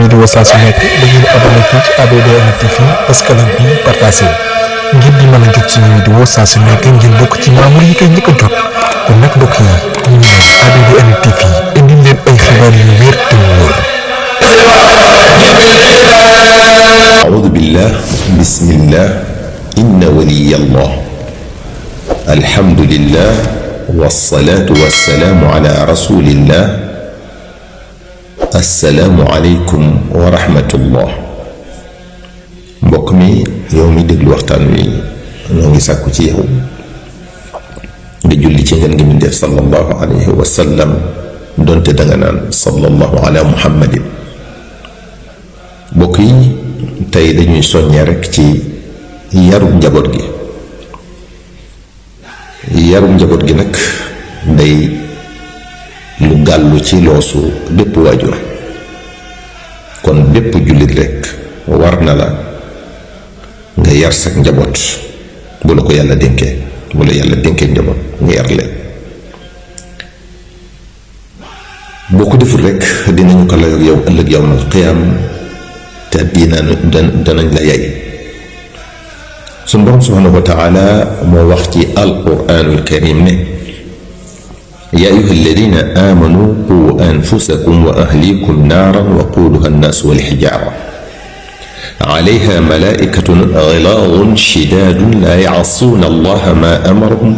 vidéo saa su nekk da ngeen abonné fii ci ABDN TV parce que link bi partagé ngir di mën a jot suñu vidéo saa su nekk ngeen bokk ci membre yi koy njëkk a jot kon nag mbokk yi ñu ngi leen ABDN TV indi leen ay xibaar yu wér te wóor. أعوذ بالله بسم الله إن ولي الله الحمد لله والصلاة والسلام على رسول الله السلام عليكم ورحمة الله mbokk mi yow mi déglu waxtaan wi ñoo ngi sàkku ci yow nga julli ci ngeen ngi min def sallallahu alayhi wa sallam donte danga naan sallallahu ala muhammadin mbokk yi tey dañuy soññee rekk ci yarub njaboot gi nag day lu gàllu ci loosu bépp waajur kon bépp jullit rekk war na la nga yar sa njaboot bu la ko yàlla dénkee njaboot nga yar leen boo ko deful rekk dinañu ko layoog yow ëllëg yawmal qiyaam te danañ la yay suñ borom subhaanahu wa taala moo wax ci alquraanul karim ne yaa ayyuha alladina aamanu qu anfusakum wa ahlikum naaran waquuduha annaasu walxijaara alayha malaaikatun gilaadun shidaadun laa ya'suuna allaha maa amarahum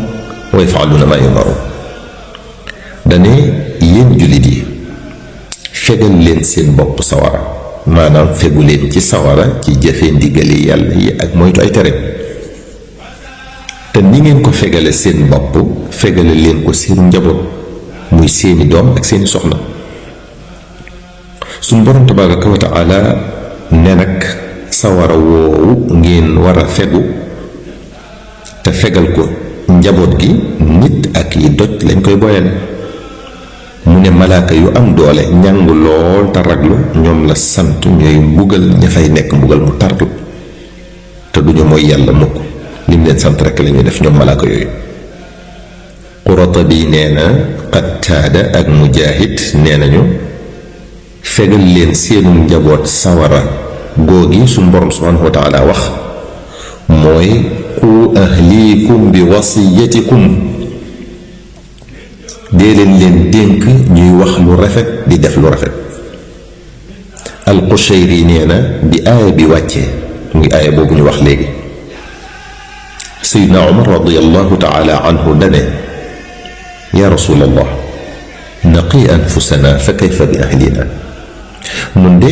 wa yaf'aluuna maa yu'maruun dane yéen jullit yi fegal leen seen bopp sawara maanaam fegu leen ci sawara ci jëfe ndigali yàlla yi ak moytu ay tere te ni ngeen ko fegale seen bopp fegale leen ko seen njaboot muy seeni doom ak seeni soxna suñ borom tabaraka wa taala ne nag sawara woowu ngeen war a fegu te fegal ko njaboot gi nit ak yi doj lañ koy boyale mu ne malaaka yu am doole ñàng lool te raglu ñoom la sant ñooy mbugal ña fay nekk mbugal mu tarlu te duñu mooy yàlla mukk lim leen sant rekk lañuy def ñoom malaaka yooyu Qurtubi nee na Qattaada ak Mujaahid nee nañu fegal leen seenu njaboot sawara googi suñu borom subhaanahu wa taala wax mooy qu ahliikum bi wasiyatikum dee leen dénk ñuy wax lu rafet di def lu rafet al-Qushayri nee na bi aaya bi wàccee muy aaya boobu ñu wax léegi Seydina Umar radiyallahu taala anhu dane yaa rasulallah naqi anfusana fa kayfa bi ahlina mun de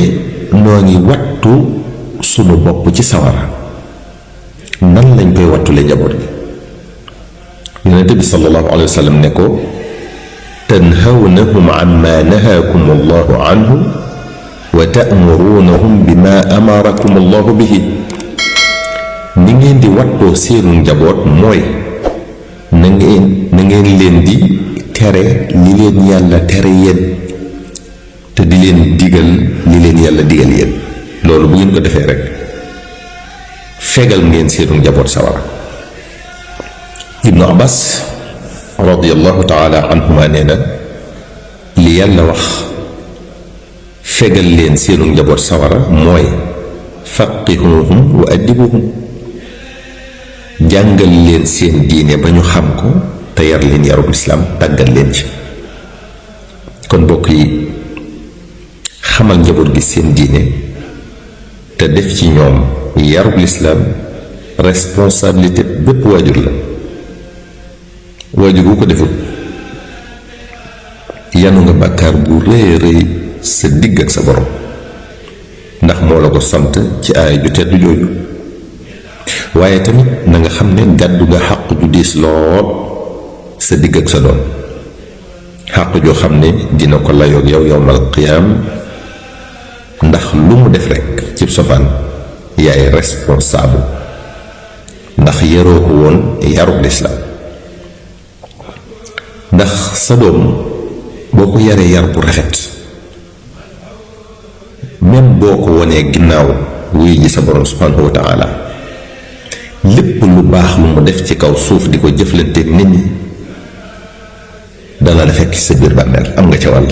noo ngi wattu sunu bopp ci sawara nan lañ koy wattule njaboot gi Yonent bi sallallahu alayhi wa sallam ne ko tanhawnahum amma nahaakum allahu anhu wa ta'murunahum bima amarakum allahu bihi ni ngeen di wattoo seenu njaboot mooy na ngeen leen di tere li leen yàlla tere yéen te di leen digal li leen yàlla digal yéen loolu bu ngeen ko defee rekk fegal ngeen seenu njaboot sawara Ibnu Abbas radiyallahu taala anhuma nee na li yàlla wax fegal leen seenu njaboot sawara mooy faqihuhum wa addibuhum jàngal leen seen diine ba ñu xam ko te yar leen yarub lislaam tàggat leen ci kon mbokk yi xamal njaboot gi seen diine te def ci ñoom yarub lislaam responsabilité bépp waajur la waajur bu ko defut yanu nga bàkkaar bu rëy rëy sa digg ak sa borom ndax moo la ko sant ci aaya ju tedd jooju waaye tamit na nga xam ne gàddu nga xàq ju diis lool sa digg ak sa doom xàq joo xam ne dina ko layoog yow yawmal qiyaam ndax lu mu def rekk cib sofaan yaay responsable ndax yaroo ko woon yarub lislaam ndax sa doom boo ko yaree yar bu rafet même boo ko wonee ginnaaw wuy ji sa borom subhaanahu wa taala lépp lu baax lu mu def ci kaw suuf di ko jëflanteeg nit ñi dana la fekk ci sa biir bàmmeel am nga ca wàll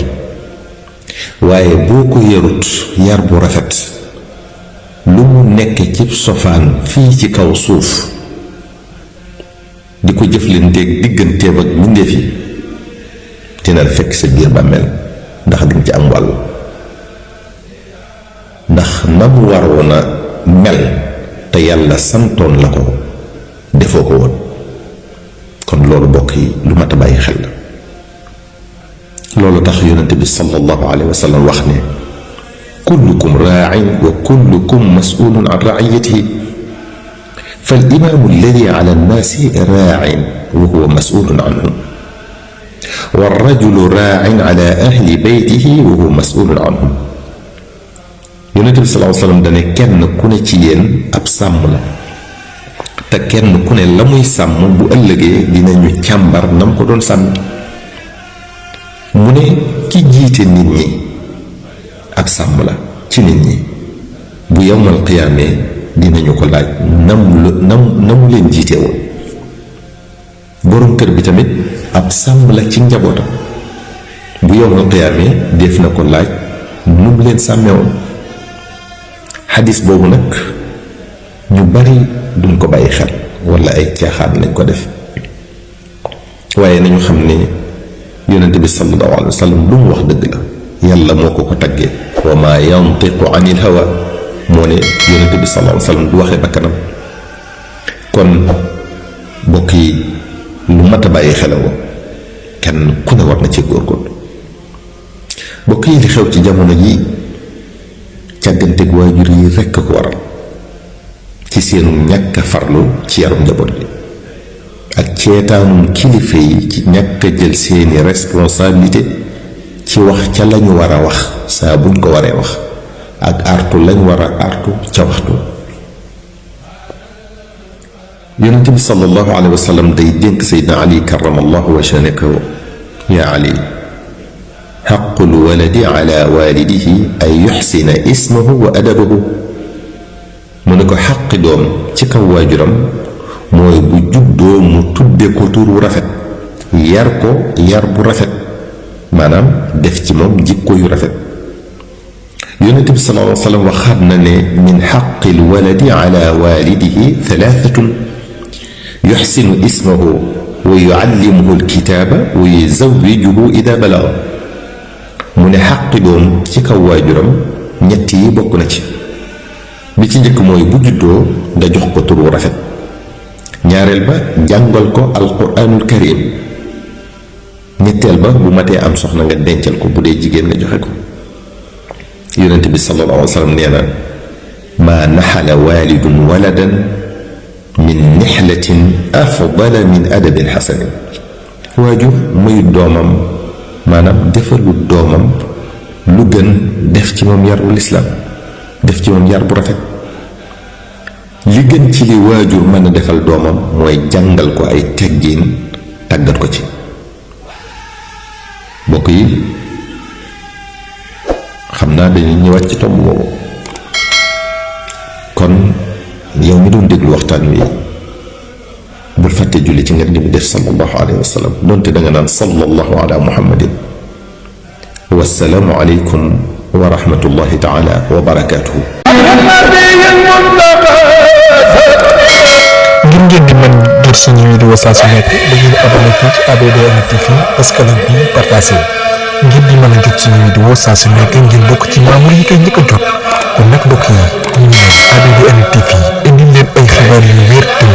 waaye boo ko yarut yar bu rafet lu mu nekk ci sofaan fii ci kaw suuf di ko jëflanteeg digganteem ak mbindéef yi dina fekk sa biir bàmmeel ndax dinga ci am wàll ndax na mu waroon a mel te yàlla santoon la ko defoo ko woon kon loolu bokk yi lu mat a bàyyi xel la loolu tax yonente bi sallallahu alayhi wa sallam wax ne kullukum raa'in wa kullukum mas'ulun an ra'iyatihi fal imaamu alladi ala annaasi raa'in wa huwa mas'ulun anhum wa rajulu raa'in ala ahli baytihi wa huwa mas'ulun anhum yonente bi sallallahu alayhi wa sallam dane kenn ku ne ci yéen ab sàmm la te kenn ku ne la muy sàmm bu ëllëgee dinañu càmbar nam ko doon sàmm mu ne ki jiite nit ñi ab sàmm la ci nit ñi bu yawmal qiyaamee dinañu ko laaj namu leen jiite woon boroom kër bi tamit ab sàmm la ci njabootam bu yawmal qiyaamee def na ko laaj nu mu leen sàmmee woon xadis boobu nag ñu bari duñ ko bàyyi xel wala ay caaxaan lañ ko def waaye nañu xam ne yonente bi sallallahu alayhi wa sallam lu mu wax dëgg la yàlla moo ko taggee wa maa yantiqu anil hawa moo ne yonente bi sallallahu alayhi wa sallam du waxee bakkanam kon bokk yi lu mat a bàyyi xelawoo kenn ku ne war na ci góorgóorlu bokk yi li xew ci jamono ji càgganteeg waajur yi rekk ko waral ci seenu ñàkk a farlu ci yarum njaboot bi ak ceetaanum kilifa yi ci ñàkk a jël seeni responsabilité ci wax ca lañu war a wax saa buñ ko waree wax ak artu lañ war a artu ca waxtu yonente bi sallallahu alayhi wa sallam day dénk Seydina Ali karamallahu wajhahu ne ko yaa Ali xaqul waladi ala walidihi ay yuxsina ismahu wa adabahu mu ne ko xaqi doom ci kaw waajuram mooy bu juddoo mu tudde ko tur wu rafet yar ko yar bu rafet maanaam def ci moom jikko yu rafet yonent bi sallallahu alayhi wa sallam waxaat na ne min xaqil waladi ala walidihi thalathatun yuxsinu ismahu wa yuallimuhu alkitaaba wa yuzawijuhu ida balaga mu ne xaqi doom ci kaw waajuram ñett yi bokk na ci bi ci njëkk mooy bu juddoo nga jox ko tur wu rafet ñaareel ba jàngal ko alquranul karim ñetteel ba bu matee am soxna nga dencal ko bu dee jigéen nga joxe ko yonent bi sallallahu alayhi wa sallam nee na maa naxala waalidun waladan min nixlatin afdala min adabin xasanin waajur mayut doomam maanaam defalut doomam lu gën def ci moom yarul islaam def ci moom yar bu rafet li gën ci li waajur mën a defal doomam mooy jàngal ko ay teggiin tàggat ko ci mbokk yi xam naa dañuy ñëwaat ci tomb boobu kon yow mi doon déglu waxtaan wi bul fàtte julli ci ngeen di def sallallahu alayhi wa sallam doonte danga naan sallallahu ala muhammadin wassalaamu aleykum wa rahmatullahi taala wa barakaatuhu. ngir ngeen di mën jot suñu vidéo saa su nekk da ngeen abonné fii ci ABDN TV askan bi partagé ngir di mën a jot suñu vidéo saa su nekk ngir bokk ci membre yi koy njëkk a jot kon nag mbokk yi ñu ngi leen ABDN TV indi leen ay xibaar yu wér te